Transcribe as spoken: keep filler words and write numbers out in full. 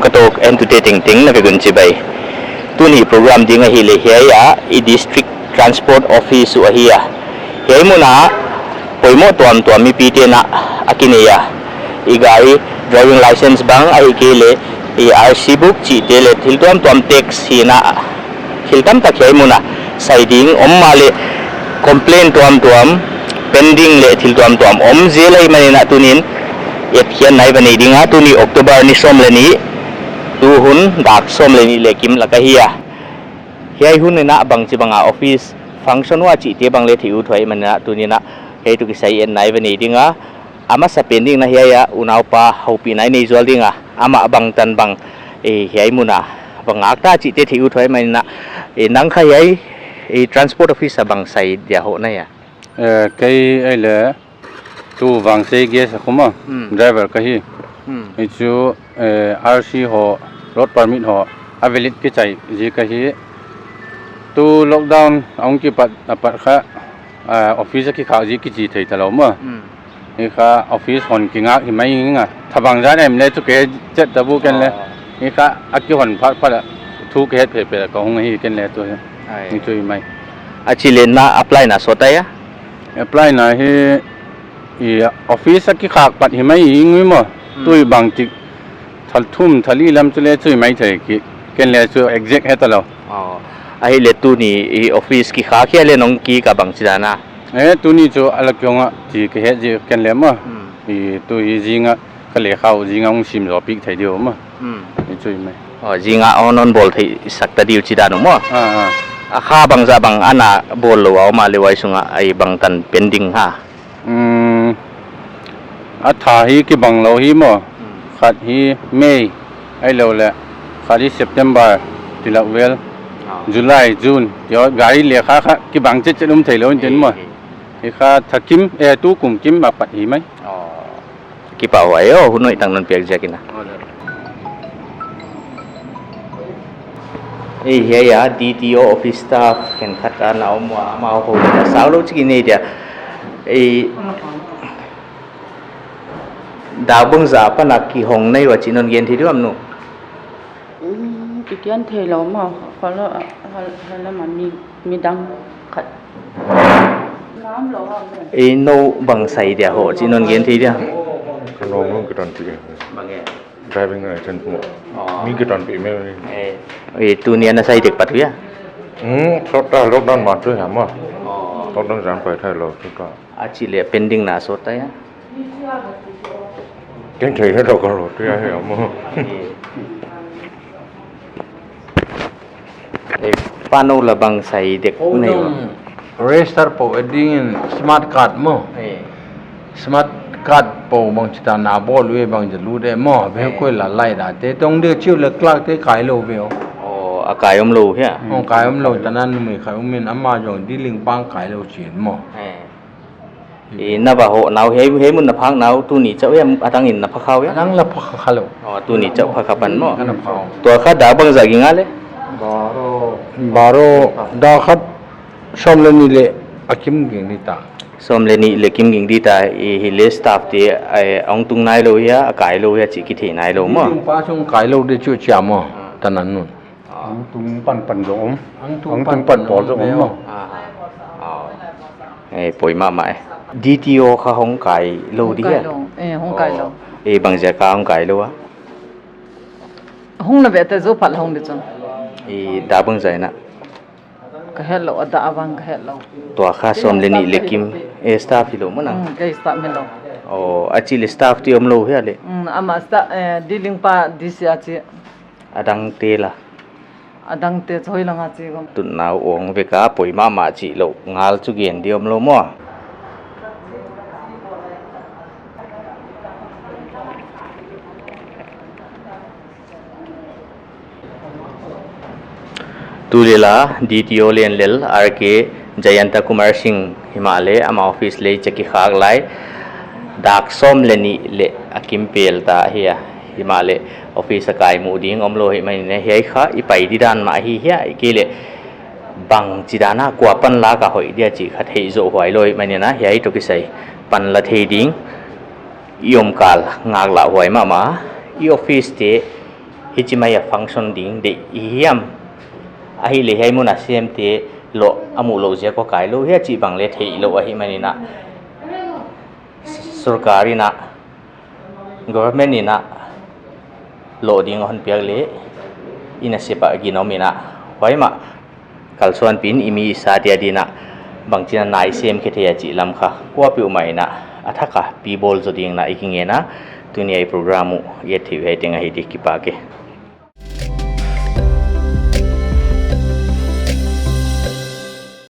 Tok entute tengteng na vek un chibai. Tuni program ding ahihleh hiai a i District Transport Office uh ahi a. Hiai mun ah poimoh tuamtuam mipite'n a kinei a. I gari driving license bang ahihkeileh i R C book chihte leh thil tuamtuam tax hi'n a, thil tamtak hiai mun ah sai ding om mahleh complaint tuamtuam pending leh thil tuamtuam om zel ahihmanin a tuni'n etkhiatna i va nei ding a, tuni October ni sawm leh nih, tu hun dak sawm leh nih leh kim lak ahi a. Hiai hun in a bangchibang a office function ua chihte bang leh theih uthuai manin a tuni'n a hiai toh kisai etna i va nei ding a. A masapen ding in a hiai a unaupa houpihna i nei zual ding a, amah bangtan bang, eh, hiai mun a va ngak ta chihte theih uthuai manin a, eh, nang kha hiai, eh, transport office a bang sai dia hoh na hia? Eh, kei ahihleh tu Vangsei Gas a kum a, hmm, driver ka hi. Hmm. Hichu, eh, R C ho, road permit ho, a valid kichai ziak ahi. Tu lockdown a hong kipat apat kha, ah, office a kikhak zi kichi thei ta lou maw. Hmm. Hi kha office hon kingak hi mai ing a. Thabang zan em leh chu ke chet ta bu ken leh. Oh. Hi kha a kihon phat phat a thu ke het phe phe ka hong hi ken leh tu hi. Ai. Ni chu hi mai. A chih leh na apply na sawt a hia? Apply na hi i office a kikhak pat hi mai ing ui maw. Hmm. Tui bangtik thal thum thal li lam chu leh chu hi mai thei ki. Ken leh chu exact he ta lou. Oh. Ahihleh tuni i office kikhak hia leh nong kik a bangchidan a? Eh, tuni chu a la kiang a chi ka het zi ken leh maw. Hmm. I tu i zing a ka lekha uh zing a hong sim zou pik thei diu maw. Hmm. I chu hi mai. Oh, zing a hon hon bawl thei sak ta diu chidan uh maw. Ah, ah. A kha bangzah bang ana bawl lou a om a leh huai sung a i bangtan pending ha? Hmm. A tha hi kibang lou hi maw. Hmm. Khat hi May, ahihlouhleh khat hi September, tilak vel. Ah. July, June, ti aw, gari lekha kha kibang chetchet um thei lou in ten maw. Eh, eh. Hi kha tha kim, eh, tu kum kim a pat hi mai. Oh. Kipahhuai aw, hun hoih tak non piak ziak in a. Oh, dah. Eh, hiai a D T O office staff khenkhat ana om ua, amau houpihna sau lou chik i nei dia. Eh, dak bangzah apan a kihong na hi ua chih non gen thei diam nu? Hmm, kigen thei lou maw, kha lou, kha, kha lou maw mi, midang khat. Ngam lou a. Eh, nou bang sai dia hoh chih non gen thei dia? Ka nou nou kiton pi. Bang e? Driving license maw. Oh. Mi kiton pi me. Eh, eh, tuni a na sai dek pat hia? Hmm, sawt ta lockdown ma tu hia maw. Oh. Lockdown zan pai thei lou tu ka. A chih leh pending na sawt ta hia? Ken thei lou ka lou tu hia hia maw. Eh. Eh, pa nou la bang sai dek nei ua? Register pou e ding in smart card maw. Eh. Smart card pou bangchidan a bawl uh e bangzah lut e maw. Ve, eh, koi la lai da te tong de chiu leh clerk te kai lou ve aw. Oh, a kai om lou hia? Oh, kai om lou, tanan numei kai om in ama zong dealing pa kai lou chin maw. Eh. I na va hoh nau hiai, hiai mun na phak nau tuni chauh hia, a dang in na phak khak hia? A dang la phak kha lou. Oh, tuni chauh phak kha pan maw. Ana phak. Tua kha dak bangzah ging a leh? Baro. Baro, dak khat sawm leh nih leh a kim ging di ta. Sawm leh nih leh kim ging di ta, i hileh staff te, eh, hong tung nai lou hia, a kai lou hia chih kithei nai lou maw. Hong tung pa chung kai lou de chu chia maw. Ah. Tanan nun. Hong tung pan pan zong om. Hong tung pan pan pawl zong om maw. Ah. Ah. Eh, poimoh mah e. D T O kha hong kai lou di hia? Hong kai lou. Eh, hong kai lou. Oh. Eh, bangziak a hong kai lou a? Hong na ve te zou phat hong di chun. Eh, dak bangzah in a? Ka het lou, a dak bang ka het lou. Tua kha sawm leh nih leh kim, eh, staff hilou maw nang? Hmm, kei staff hilou. Oh, a chih leh staff te om lou hia leh? Hmm, ama staff, eh, dealing pa D C a chih. A dang te la? A dang te chu hoih lang a chi gam. Tun nau ong vek a poimoh mah chih lou ngal chu gen di om lou maw. Tu leh la D T O len lel R K Jayanta Kumar Singh himahleh ama office leh i chaki khak lai. Dak sawm leh nih leh a kim pel ta hia. Himahleh office a kai muh ding om lou hi mai ne, hiai kha i pai di dan mah hi hia, i ke leh bangchidan a kua pan la ka hoih dia chih kha theih zoh huai lou hi mai ne, hiai toh kisai pan la thei ding i om kal ngak lah huai mahmah. I office te Hichi mai a function ding deih i hiam, ahihleh hiai mun a semte loh a muhlouh ziak a kailou hia chih bang leh theihlouh ahihmanin ah, sorkar in ah, government in ah loh ding a hon piak leh i nasep ah ginom in ah, huai mah kalsuanpih in i mi i sate adin ah bangchin a na i semkhe thei a chih lam kha kuapeuhmah in ah a thak a pi bawl zou ding in ah i kingen a, tuni a i program uh i et theih uh hiai teng ahi di, kipak e.